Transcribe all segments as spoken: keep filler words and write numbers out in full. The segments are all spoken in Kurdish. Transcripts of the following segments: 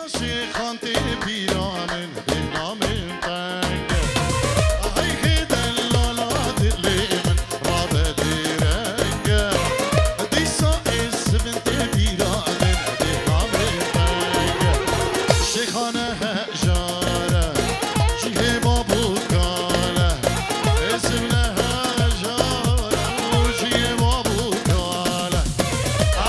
Şêxan tê pîra min, bêhna min teng e. Hey xê delala dilê min, rabe bêreng e. Dîsa êsivin tê pîra min, bêhna min teng e. Şêxane hejar e, cihê bab û kal e. Êsivne hejar e, cihê bab û kal e.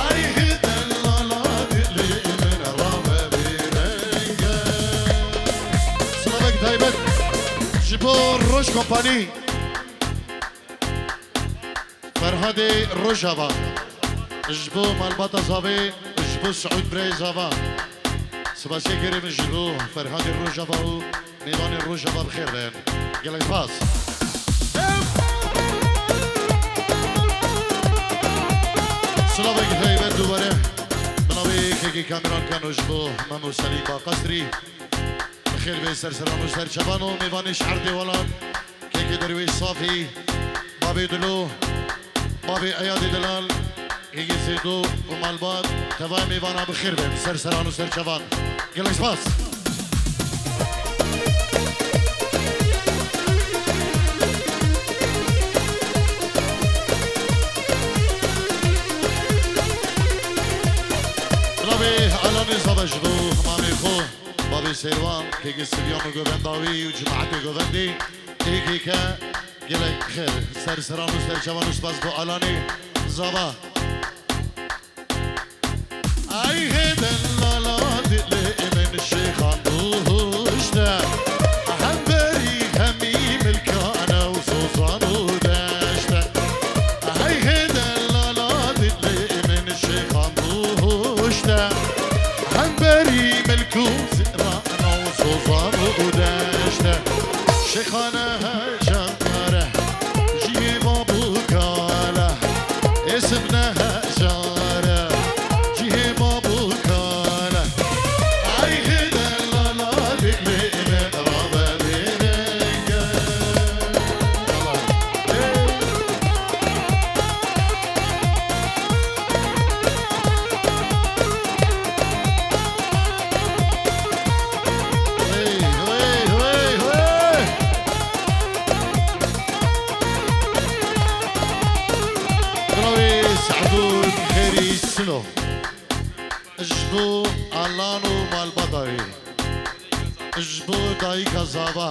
Ay xê delala dilê min, rabe bêreng e. Silavek taybet ji bo Roj Kompanî, Ferhadê Rojava, ji bo malbata Zavê, ji bo Siûd birayê Zava. Spasiyê gerê min ji bo Ferhadê Rojava û mêvanê Rojava bi xêr bin. Gelek spas. Silavek taybet dubare. Bi navê kekê Kameran Kano ji bo Memo Selîm Baqasrî. Bi xêr bê serseran û serçevan û mêvanê şer Dêwalan. Kekê Derwêş Safî, Babê Dilo, Babê Eyadê Delal, Kekê Sêdo û malbat, tevayê mêvana bi xêr bin, serseran û serçevan. Gelek spas. Navê Alanê Zava ji bo mamê xwe, Babê Sêrwan, Kekê Sivyan û govenda wî û cemaetê govendê, êkê ke gelek xêr, serseran û serçevan û spas bo Alanê Zava. Ay xê delala dilê min Şêxan duşt e. Hemberî hemî milkan e û sozan û deşt e. Ay xê delala dilê min Şêxan duşt e. Hemberî milk û zîran e û sozan û deşt e. Şêxane hejar e, cihê bab û kal e. Êsivne hejar e, cihê bab û kal e. Ay xê delala dilê min, rabe bêreng e. Hey, hey, hey, hey! Bravê Sehdûn Xêrî Sino. Ji bo Alan û malbata wî. Ji bo dayika Zava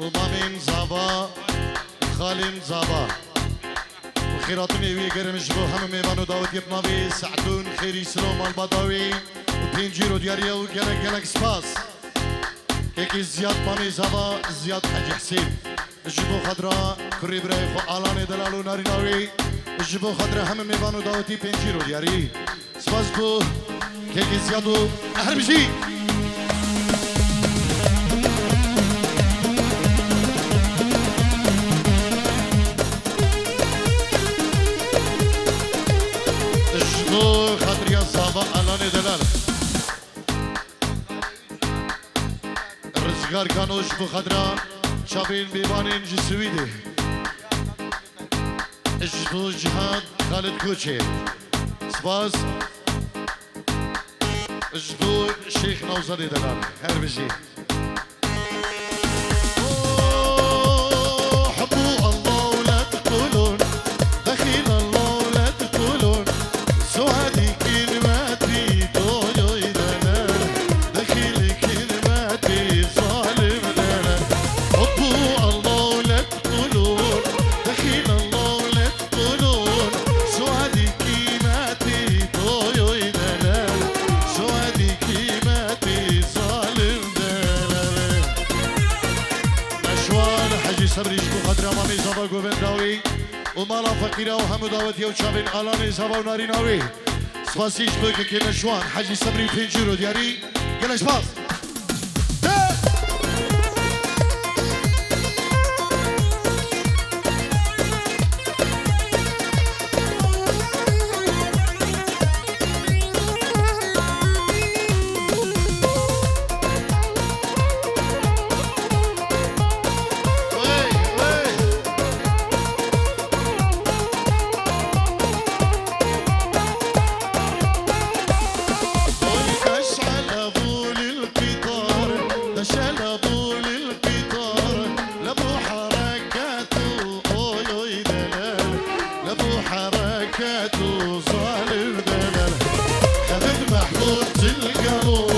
û mamên Zava, xalên Zava. Û xêratinê wî gerê min ji bo hemû mêvan û dawetiyê bi navê Sehdûn Xêrî Sino, malbata wî û pênc îro diyarî ye û gelek gelek spas. Kekê Ziyad, mamê Zava, Ziyad Hecî Hesên. Ji bo xatir kurê birayê xwe Alanê Delal û narîna wî, ji bo xatir hemû mêvan û dawetî pênc îro diyarî. Spas bo kekê Ziyad û her bijî. Ji bo xatiriya Zava Alanê Delal. Rizgar Kano ji bo xatira çavên mêvanên ji Swîdê. Ji bo Cihad Xalid Koçê. Spas. Ji bo Şêx Newzadê Delal. Her bijî. حبوا الله ولا تقولون، دخيل الله ولا تقولون، سعادي كلماتي طويو يدنا، دخيل كلماتي ظالم دنا. حبوا الله ولا تقولون، دخيل الله ولا تقولون، سعادي كلماتي طويو يدنا، سعادي كلماتي ظالم دنا. Meşwan Hecî Sebrî ji bo xatira mamê Zava govenda wî û mala feqîra û hemû dawetiya û çavên Alanê Zava û narîna wî. Spasî ji bo kekê Meşwan Hecî Sebrî pêncî ro diyarî. Gelek spas. القلب،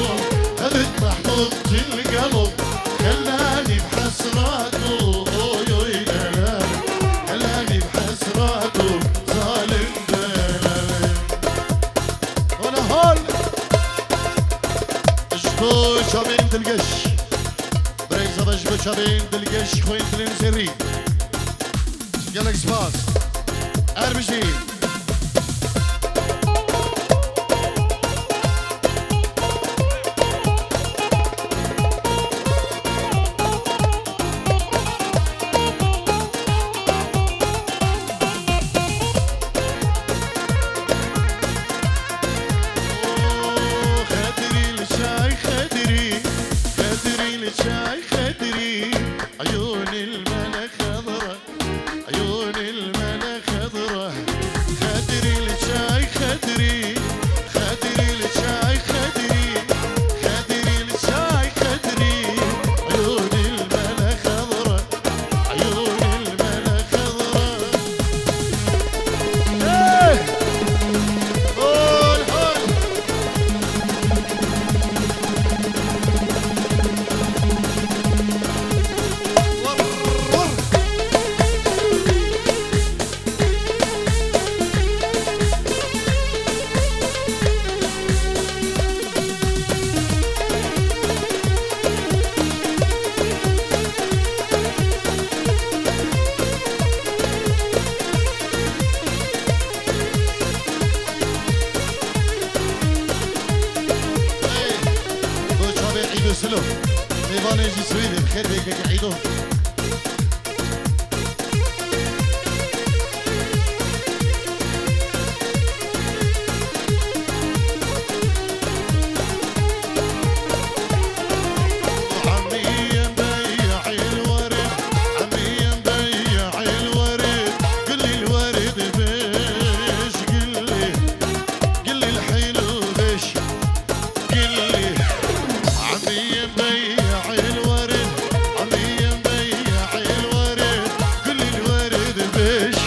خذت محطوط القلب، خلاني بحسرته، أوي، أوي، لا، لا، خلاني بحسرته، ظالم، لا، لا، لا. هلا هول. Ji bo çavên dilgeş. Birêza ve ji bo çavên dilgeş, xwên dilên zêrî. Gelek spas. Erbijî. Xedrî li çay xedrî, xedrî li çay xedrî, eyûnî li mele xedra. عيون الملا خضرة، خدري لشاي خدري، خدري لشاي خدري، خدري لشاي خدري، عيون الملا خضرة، عيون الملا خضرة. إيه! هول، هول. Bo çavê Îdo Silo. Mêvanê ji Swêdê bi xêr bêkeke Îdo. عمي مبيع الورد، عمي مبيع الورد، قل لي الورد بيش، قل لي، قل لي الحلو بيش. قلي عمي مبيع الورد، عمي مبيع الورد، قلي الورد بيش،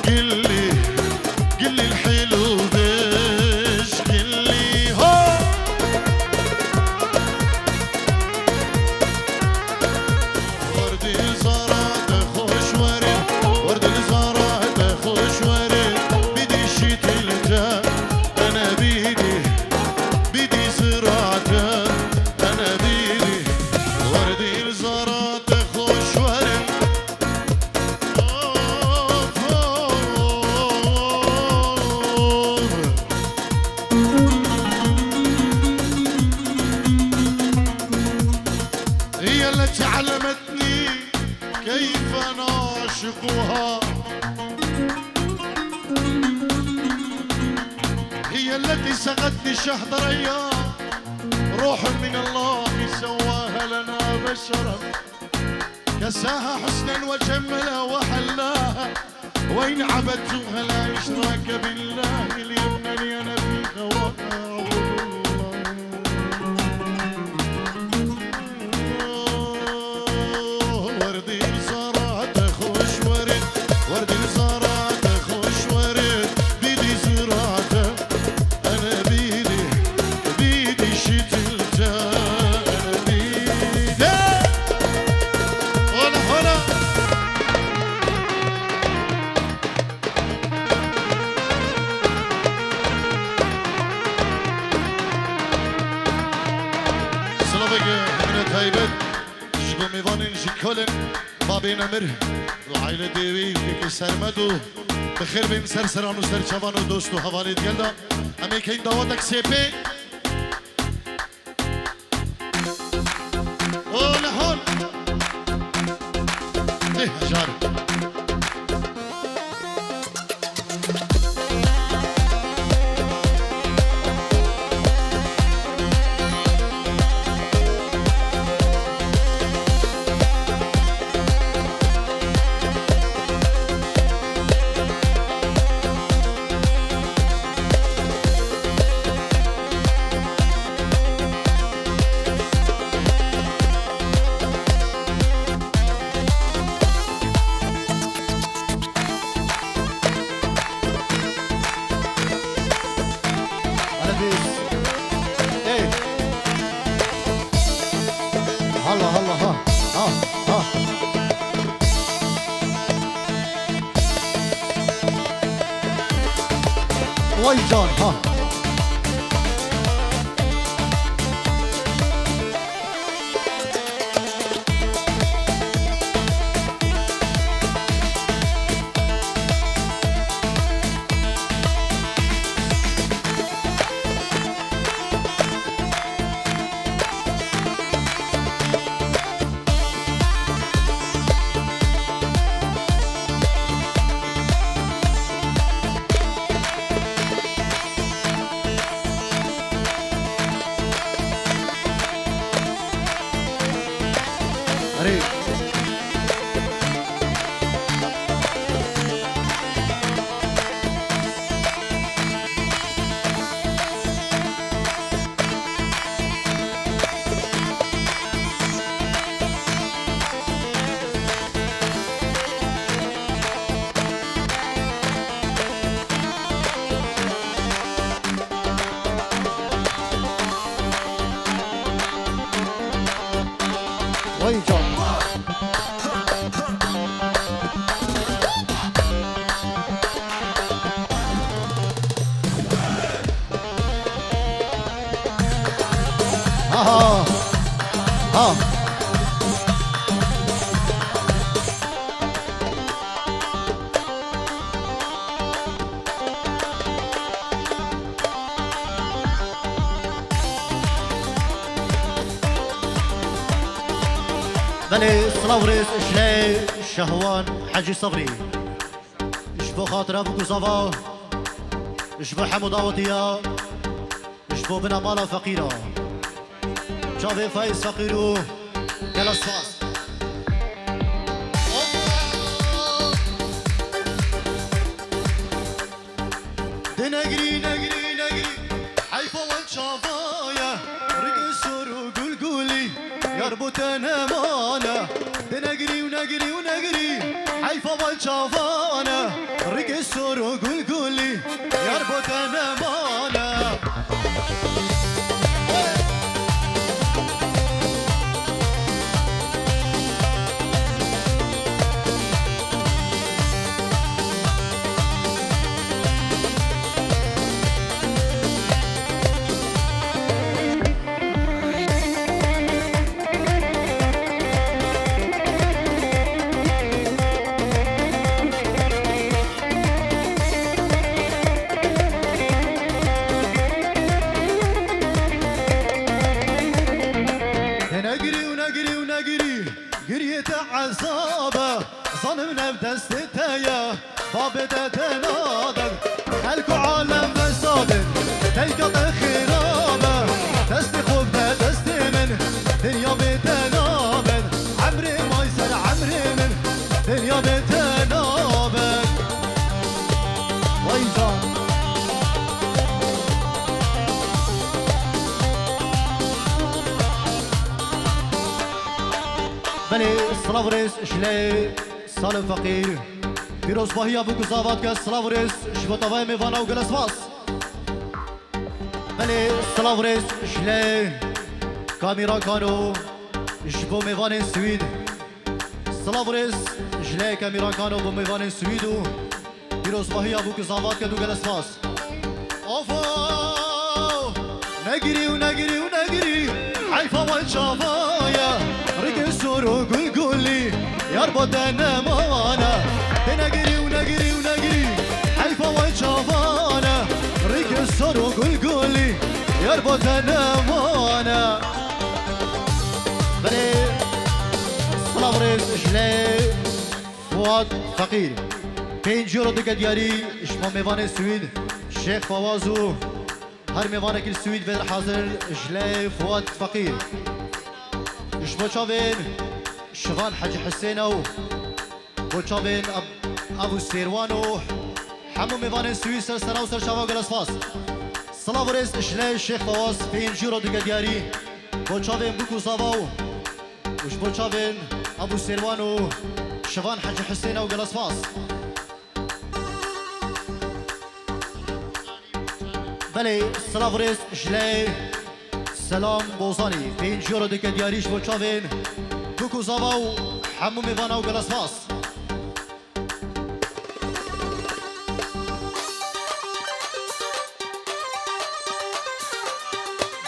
قلي، قلي الحلو بيش، قلي هو. وردی زارا خوش وری، وردی زارا خوش وری، بیدی شیتیلته، انا بیدی، بیدی زراعته، انا بیدی، وردی زارا خوش وری. اوف، اوف. هي التي علمتني كيف نعشقها. هي التي سقتني شهد ريا. روح من الله سواها لنا بشرا. كساها حسنا وجملا وحلاها. وإن عبدتها لا إشراك بالله ليمنني أنا في هواها أعبد الله. وردي زرعت خوش ورد، وردي زرعت خوش ورد، بيدي زرعت أنا بيدي، بيدي شتلت أنا بيدي. هلا، هلا. Silavek hemine taybet ji bo mêvanên ji Kolin, babê Nemir û aîletê wî, kekê Sermed û bi xêr bên ser seran û ser çavan û dost û hevalê digel de. Em ê keyên dawetek sê pê. Hol, hol. Dê hejar. Ay can, ha. Erê. Vay can. Aha. Ha. Belê, silav rêz ji lê Şehwan Hecî Sebrî. Ji bo xatira bûk û zava, ji bo hemû dawetiya, ji bo bina mala feqîra. Çavê Feyz Feqîr û gela spas. Di negirî, negirî, negirî, heyfa wan çava ye. Rikê sor û gulgulî, yar bo te nemane. Di negirî û negirî û negirî, heyfa wan çava ne. Rikê sor û gulgulî, yar bo te nemane. Negirî û negirî û negirî, giriyê te ezab e, zanim nev destê te ye, babê te te nadet. Xelk û alem fesad in, telka te xirab e, destê xwe bide destê min, dinya bê te nabet. Emrê may ser emrê min, dinya bê te nabet. Vay can. Belê, silav û rêz ji lê Salim Feqîr. Pîrozbahiya bûk û zava dike, silav û rêz ji bo tevayê mêvana û gelek spas. Belê, silav û rêz ji lê Kamîra Kano ji bo mêvanên Swîd. Silav û rêz ji lê Kamîra Kano bo mêvanên Swîd û pîrozbahiya bûk û zava dike, du gelek spas. Ava! Negirî û negirî û negirî, heyfa we çava ye. Rikê sor û gulgulî, yar bo te nemane. Tê negirî û negirî û negirî, heyfa we çava ne. Rikê sor û gulgulî, yar bo te nemane. Belê, silav rêz ji lê Fuat Feqîr. Pênc euro dike diyarî ji bo mêvanê Swîd, Şêx Fawaz û her mêvanekî li Swîd vê hazir ji lê Fuat Feqîr. Ji bo çavên Şivan Hecî Hisêna û bo çavên Ab-, Abu Sêrwan û hemû mêvanên Swîd ser sera û ser çava gelek spas. Silav û rêz ji lê Şêx Fawaz pênc euro dike diyarî bo çavên bûk û zava û Û ji bo çavên Ebû Sêrwan û Şivan Hecî Hisêna û gelek spas. Belê, silav û rêz ji lê Selam Bozanî, pênc euro dike diyarî ji bo çavên bûk û zava û hemû mêvana û gelek spas.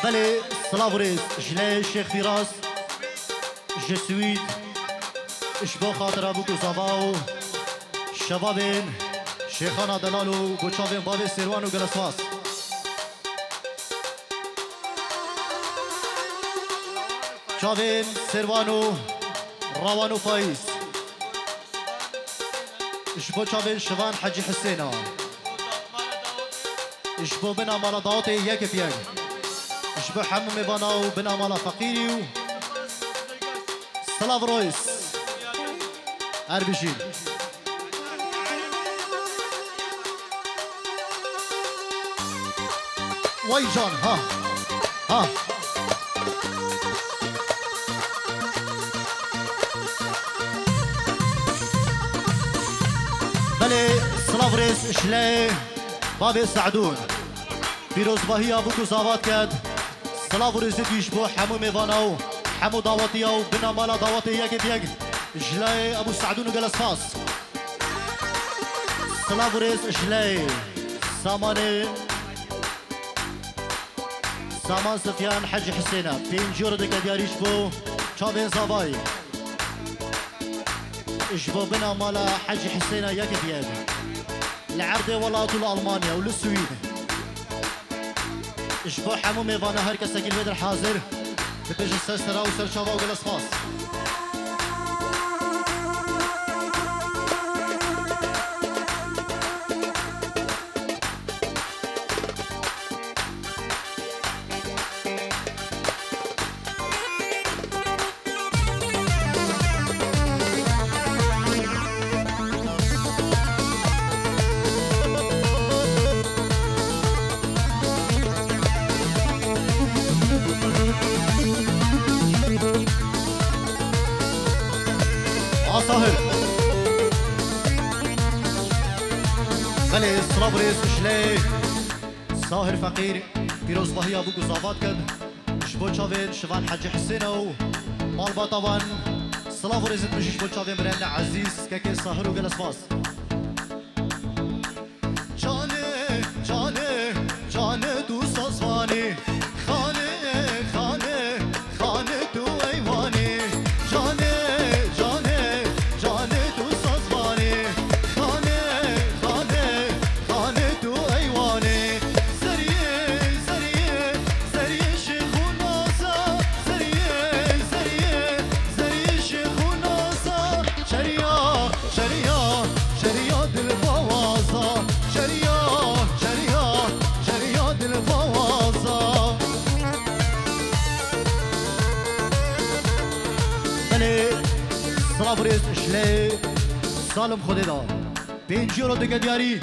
Belê, silav û rêz ji lê Şêx Fîraz, ji Swîd, ji bo xatira bûk û zava û şebabên Şêxana Delal û bo çavên bavê Sêrwan û gelespas. Çavên Sêrwan û Rawan û Fayîz. Ji bo çavên Şivan Hecî Hisêna. Ji bo bina mala dawetê yek bi yek. Ji bo hemû mêvana û bina mala feqîrî û silav û rêz. Her bijîn. Way can, ha. Ha. Belê, silav rêz ji lê bavê Se'dûn. Pîrozbahiya bûk û zavat ked. Silav û rêzê dî ji bo hemû mêvana û hemû dawetiya û bina mala dawetê yekê bi yek. Ji lê Ebû Se'dûn û gelespas. Silav û rêz ji lê Samanê Saman Sifyan Hecî Hisêna, pêncî euro dike diyarî ji bo çavên zavayî. Ji bo bina mala Hecî Hisêna yekê diye. Li erdê welat û li Almanya û li Swîd. Ji bo hemû mêvana her kesekî li vê der hazir, dibêjin ser sera û ser çava û gelespas. A Sahir. Belê, silav û rêz ji lê Sahir Feqîr, pîrozbahiya bûk û zavat ked. Ji bo çavên Şivan Hecî Hisêna û malbata wan, silav û rêzê min jî ji bo çavên birayê min ezîz, kekê Sahir û gelespas. Canê, canê, canê tu sazvanî. Xanê, xanê, xanê tu eywanî. Canê, canê, canê tu sazvanî. Xanê, xanê, xanê tu eywanî. Zeriyê, zeriyê, zeriyê şêx û naza. Zeriyê, zeriyê, zeriyê şêx û naza. Şeriya, şeriya, şeriya dilbawaza. Şeriya, şeriya, şeriya dilbawaza. Belê, silav û rêz ji lê Salim Xwedê da. Pêncî euro dike diyarî.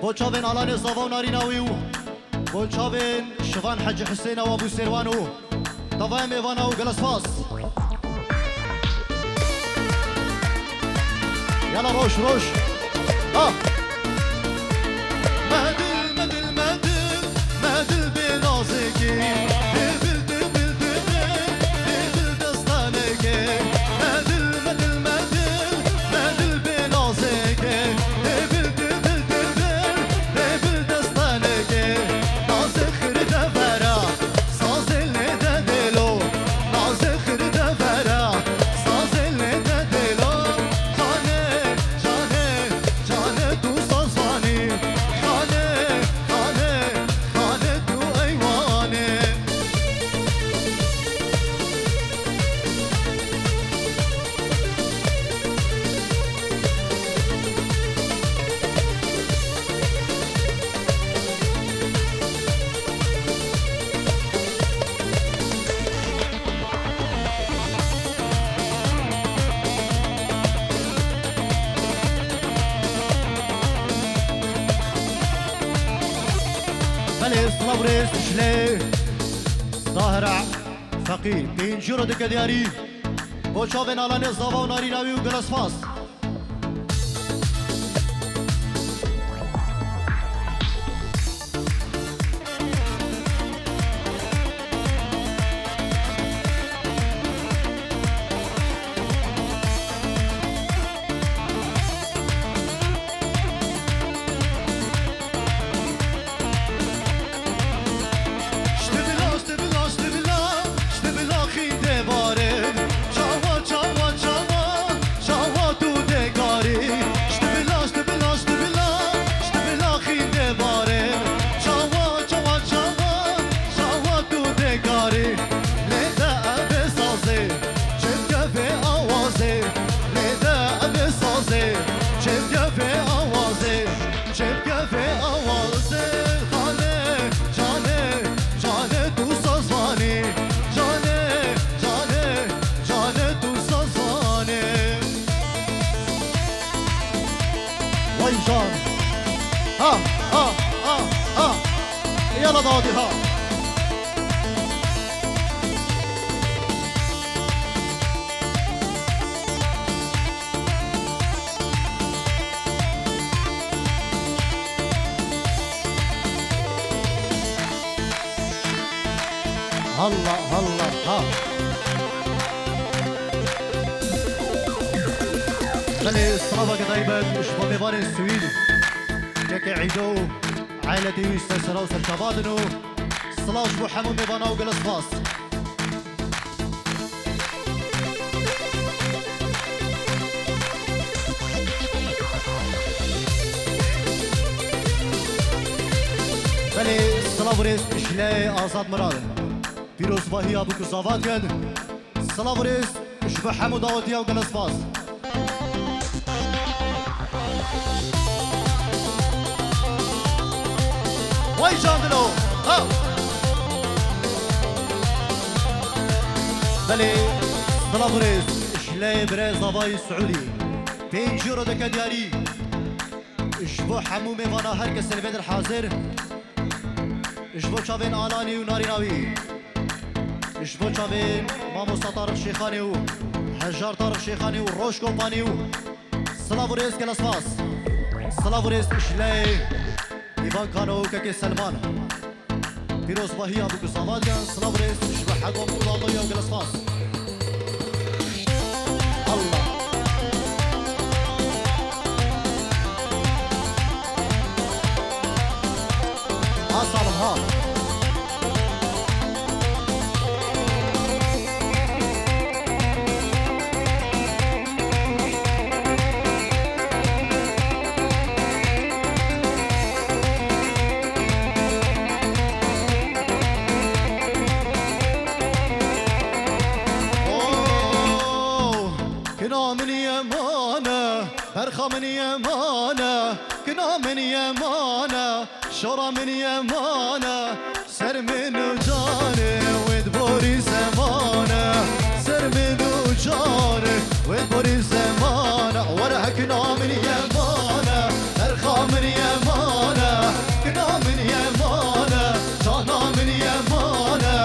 Bo çavên Alanê Zava û Narîna wî û bo çavên Şivan Hecî Hisêna û Ebû Sêrwan û tavayê mêvana û gelespas. Yala roj, roj. Ha. Medil, medil, medil, medil bê nazekî. Dibil, dibil, dibil, dibil destanekê. Medil, medil, medil, medil bê nazekê. Dibil, dibil, dibil, dibil destanekê. Nazê xirde vera, sazê lê de dêlo. Nazê xirde vera, sazê lê de dêlo. Xanê, canê, canê tu sazvanî. Xanê, xanê, xanê tu eywanê. Belê, silav rêz ji lê Sahira Feqî. Pêncî euro dike diyarî. Bo çavên Alanê Zava û Narîna wî û gelespas. Hadi ha. Halla, halla, ha. Belê, silaveke taybet ji bo mêvanên Swîd. Keke Îdo û aîletê wî ser sera û ser çava din û silav ji bo hemû mêvana û gelek spas. Belê, silav û rêz ji lê Azad Mirad. Pîrozbahiya bûk û zava dikin. Silav û rêz ji bo hemû dawetiya û gelek spas. Vay can dilo. Ha. Belê, silav û rêz ji lê birê zavayî Siûdî. Pênc euro dike diyarî. Ji bo hemû mêvana her kesê li vê dir hazir. Ji bo çavên Alanî û Narîna wî. Ji bo çavên mamosta Tariq Şêxanî û Hejar Tariq Şêxanî û Roj Kopanî û silav û rêz gelek spas. Silav û rêz ji lê Îvan Kano û Kekê Selman. Pîrozbahiya bûk û zava dikin, silav û rêz ji bo hemû Kulaldoya û gelek spas. Allah. Ha salim ha. Oh, kina min yemane, berxa min yemane, kina min yemane, şora min yemane, ser min û canê wê diborî zemane, ser min û canê wê diborî zemane, were kina min yemane, berxa min yemane, kina min yemane, cana min yemane,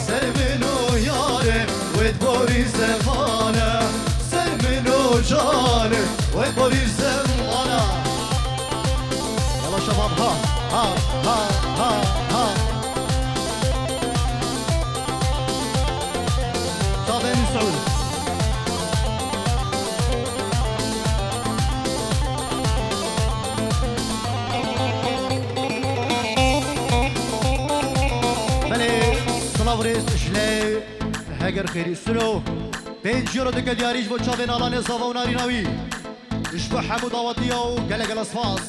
ser min û yarê wê diborî zemane, ser min û canê wê diborî zemane. Yala şebab ha, ha, ha, ha, ha. Çavên Siûd. Belê, silav rêz ji lê Heger Xêrî Silo. Pênc euro dike diyarî ji bo çavên Alanê Zava û Narîna wî. Ji bo hemû dawetiya û gele gele spas.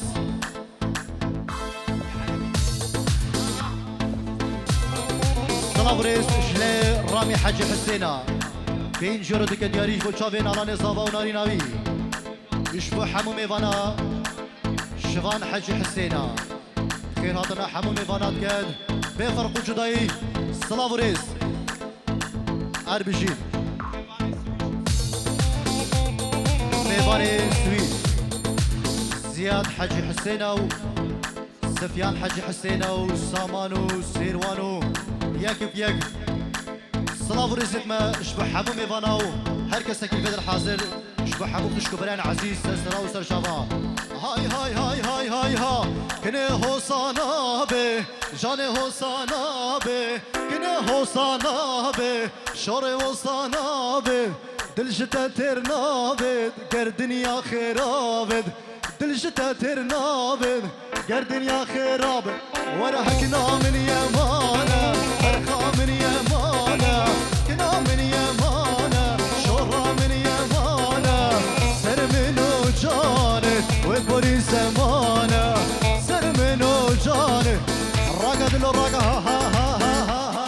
Silav û rêz ji lê Ramî Hecî Hisêna. Pênc euro dike diyarî ji bo çavên Alanê Zava û Narîna wî. Ji bo hemû mêvana Şivan Hecî Hisêna. Xêrhatina hemû mêvana dikin. Bê ferq û cudayî. Silav û rêz. Erbijî. Mêvanê Swîd. Ziyad Hecî Hisêna û Sifyan Hecî Hisêna û Saman û Sêrwan û yek bi yek. Silav û rêzêt me ji bo hemû mêvana û her kesekî li vê dir hazir, ji bo hemû xişk û birayên ezîz ser sera û ser çava. Hay hay hay hay hay ha, kinê hosana be, canê hosana be, kinê hosana be, şorê hosana be, dil ji te têr nabe, ger dinya xêra be. Dil ji te têr nabin, ger dinya xêrab. Were hekna min yemane, herxa min yemane, kina min yemane, şora min yemane. Ser min û canê, wê borî zemane. Ser min û canê, raga dilo raga ha ha ha ha ha.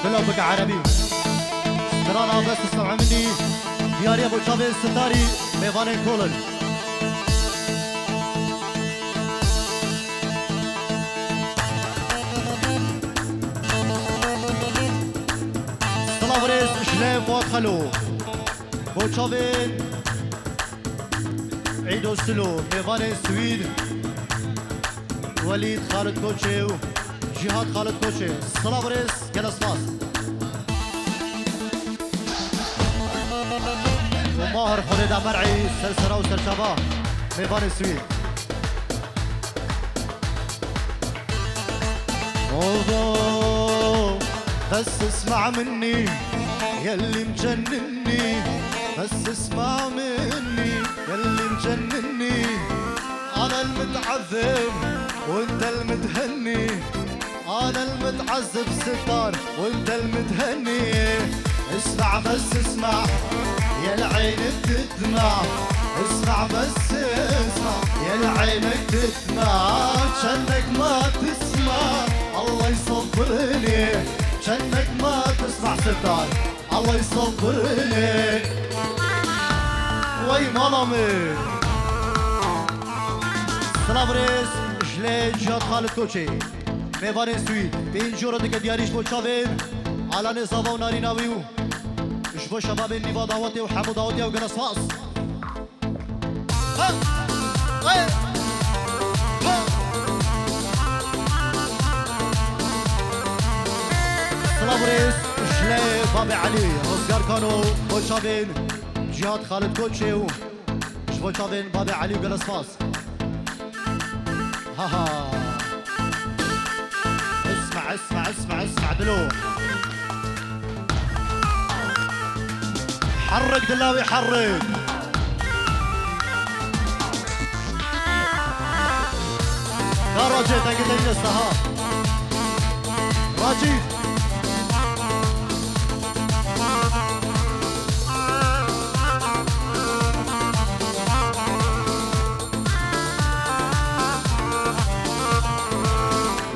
Dilo bike erebî. Strana Bes Sewemilî, diyariya bo çavên sitarî mêvanên kol in. Silav rêz ji lê Fuat Xelo. Bo çavên Îdo Silo, mêvanên Swîd. Welîd Xalid Koçê û Cîhad Xalid Koçê. Silav û rêz, gelek spas. Û Mahir Xwedê Demer'î, sersera û serçava mêvanê Swîd. Oho, bes isma' minni, yelli mcennenni, bes isma' minni, yelli mcennenni. أنا المتعذب وأنت المتهني. أنا المتعذب ستار وأنت المتهني. اسمع بس اسمع، يا العين بتدمع. اسمع بس اسمع، يا العينك تدمع. كأنك ما تسمع، الله يصبرني. كأنك ما تسمع ستار. Allah yisabirê. Wey mala min. Silav rêz ji lê Cîhad Xalid Koçê. Mêvanên Swîd. Pêncî euro dike diyarî ji bo çavên Alanê Zava û narîna wî û ji bo şebabên nîva dawetê û hemû dawetiya û gelek spas. Silav û rêz ji lê Babê Elî, Rizgar Kano, bo çavên Cîhad Xalid Koçê û ji bo çavên Babê Elî û gelek spas. Ha ha. اسمع، اسمع، اسمع، اسمع دلو. حرك دلاوي، حرك. يا راجل، تنقل لي السها. راجل.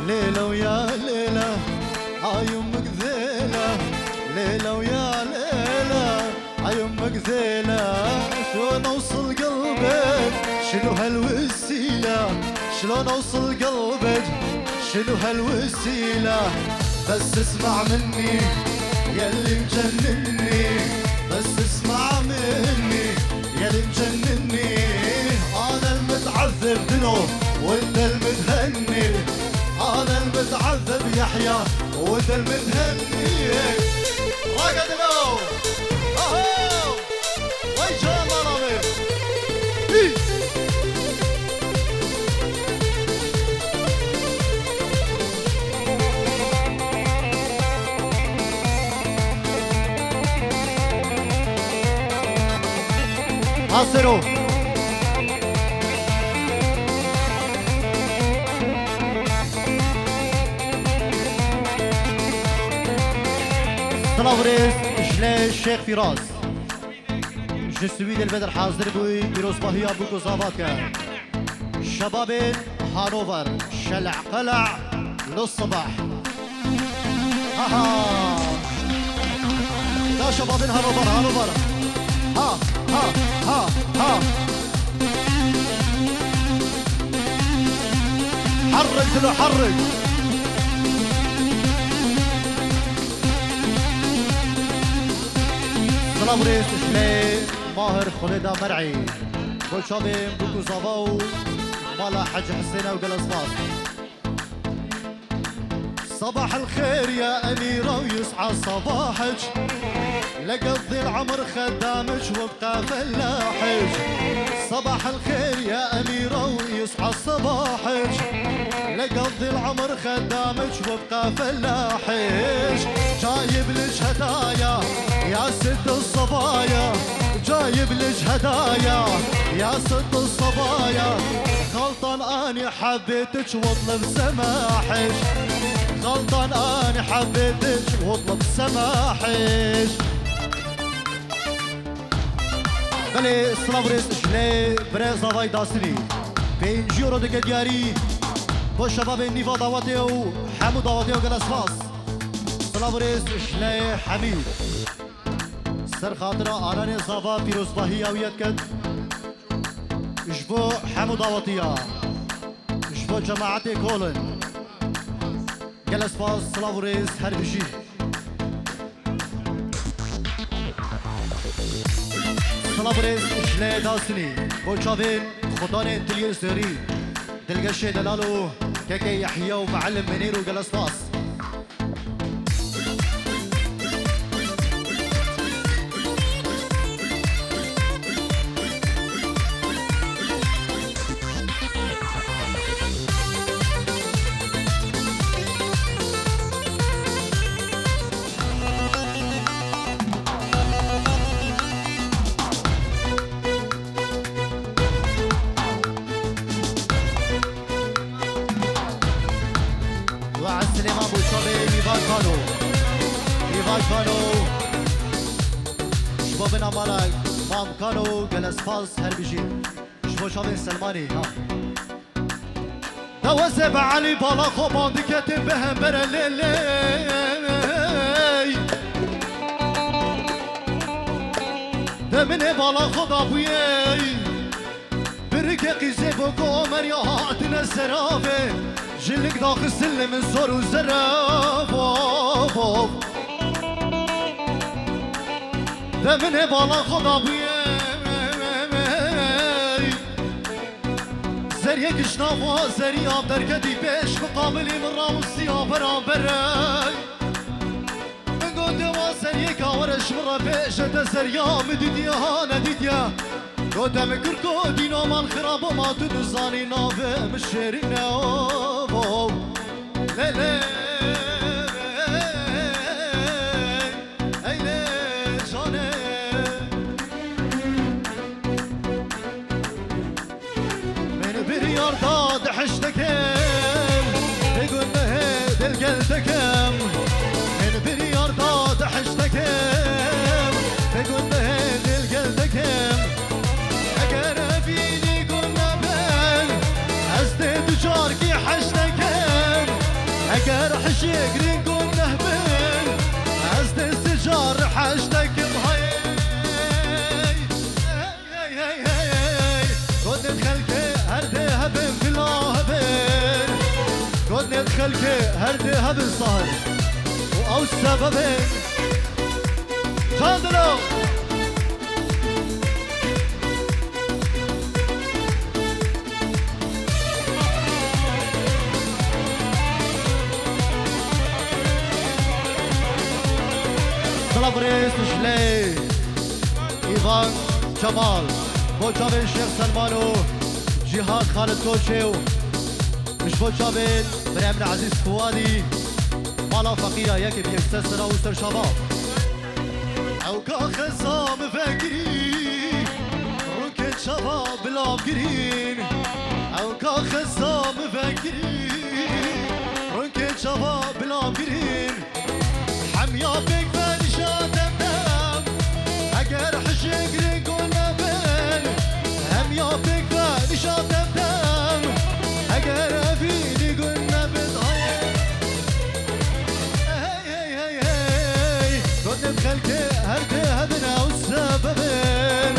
ليلة ويا ليلة، ع يمك ذيلة. ليلة ويا ليلة، ع يمك ذيلة. شلون أوصل قلبك؟ شنو هالوسيلة؟ شلون أوصل قلبك؟ شنو هالوسيلة؟ بس اسمع مني يلي مجنني، بس اسمع مني يلي مجنني. أنا المتعذب دلو وأنت المتهني. أنا المتعذب يحيى وأنت المتهني. راقد دلو. أهو. Vay canım abi. Hi. Hazır ol. Silav rêz ji lê Şêx Fîraz. Ji Swîdê li vê der hazir bûyî, pîrozbahiya bûk û zava dike. Şebabên Hanover, şele'qele' li sibeh. Ha ha. Ya şebabên Hanover, Hanover. Ha ha ha ha. Harrik dilo, harrik. Silav rêz ji lê Mahir Xulêda Mer'î. Bo çavên bûk û zava û mala Hecî Hisêna û gelek spas. صباح الخير يا أميرة ويسعد صباحك. لقضي العمر خدامك وابقى فلاحك. صباح الخير يا أميرة ويسعد صباحك. لقضي العمر خدامك وابقى فلاحك. جايب لك هدايا يا ست الصبايا. جايب لك هدايا يا ست الصبايا. غلطان أني حبيتك واطلب سماحك. غلطان أني حبيتك واطلب سماحك. Belê, silav û rêz ji lê birê Zavayê Dasinî. Pêncî euro dike diyarî. Bo şebabên nîva dawetê û hemû dawetê û gelek spas. Silav û rêz ji lê Hemîd. Ser xatira Alanê Zava pîrozbahiya wî diket. Ji bo hemû dawetiya. Ji bo cemaetê Kolin. Gelek spas, silav û rêz, her bijî. Silav û rêz ji lê Dasinî. Bo çavên xudanên Tiliyê Zêrî. Dilgeşê Delal û Keke Yehya û Mealim Minîr û gelespas. Wa Silêman Boçavê, Mîvan Kano. Mîvan Kano. Ji bo bina mala Mam Kano, gelespas her bijî. Ji bo çavên Selmanî, ha. Deweze be Elî bala xwe bandiketin bi hembere lê lê. De min ê bala xwe dabûyê. Birike qîzê bo ku Omer ya hatine seravê. Jilik daxistin li min zor û zerevov. De min ê bala xwe dabûyê. Zeriyê kişna xwe zeriya derketî pêş, miqabilî min rawisiya beramberê. Min gote wa zeriyê ka were ji min re bêje, te zeriya min dîtiye ha nedîtiye. Gote min kirko dîno man xirabo ma tu dizanî navê min şêrîn e, o, o. Lê lê. Ey lê canê. Min biryar da di hiştekim, bi gunehê dilgel dikim. Min biryar da di hiştekim, bi gunehê dilgel dikim. Eger evînî guneh bin, ez dê du carkî hiştekim. Eger hişê girîng guneh bin, ez dê sê car hiştekim. Hey, hey, hey, hey, hey. Gotin xelkê her dê hebin bila hebin. Gotin xelkê her dê hebin sahir. Û ew sebebin. Çandilo. Silav û rêz ji lê Îvan Cemal, bo çavên Şêx Selman û Cîhan Xalid Koçê û ji bo çavên birayê min Ezîz Fuadî, mala feqîra yekê bi yek ser sera û ser çava. Ew ka xeza min vekirî, rûkê çava bilav girîn. Ew ka xeza min vekirî, rûkê çava bilav girîn. Hemiya pêk ve nişa dem dem. Eger hişê girê gun nebin, hemiya pêk ve nişa dem dem. Eger evînî gun nebin, ay. Hey, hey, hey, hey. Gotin xelkê her dê hebin ew sebebin.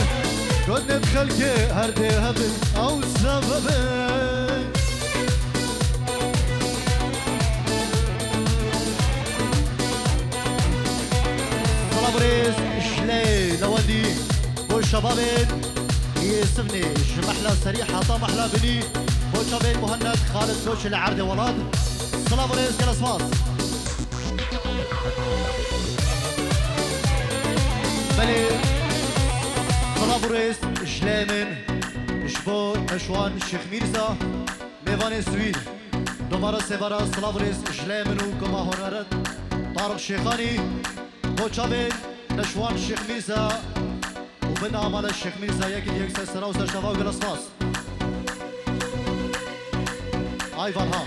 Gotin xelkê her dê hebin ew sebebin. Silav û rêz ji lê lewendî bo şebabên yê Sivnê ji mehla serî heta mehla binî bo çavên Muhennet Xalid Koç li erdê welat. Silav û rêz, gelek spas. Belê, silav û rêz ji lê min, ji bo Neşwan Şêx Mîrza, mêvanê Swîd. Dubare sêvara silav û rêz ji lê min û koma honeret Tarık Şêxanî, bo çavên Neşwan Şêx Mîrza û bina mala Şêx Mîrza yekî di yek ser sera û ser çava û gelek spas. Ayvan ha.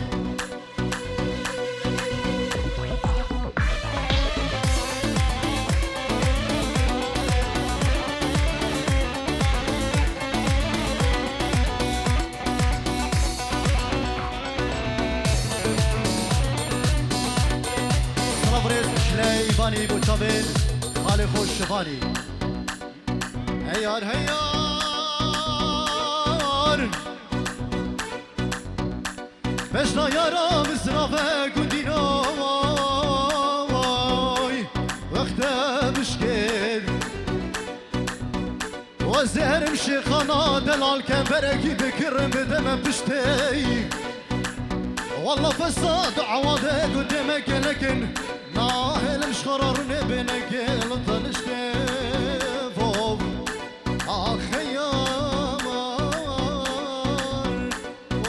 Silav û rêz ji lê Îvanî bo çavên xalê xwe Şivanî. Hey yar, hey yar. Beşna yara min zirave gundîno, wexte bişkên. Wezê herim şêxana delal kemberekî bikirim bideme piştê. Walla fesad awade gotê me gelekin, nahêlin ji xwe re rûnê bêne gel teniştê vov. Axe yar,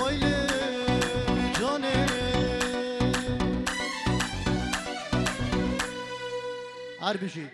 oy lê canê. Her bijî.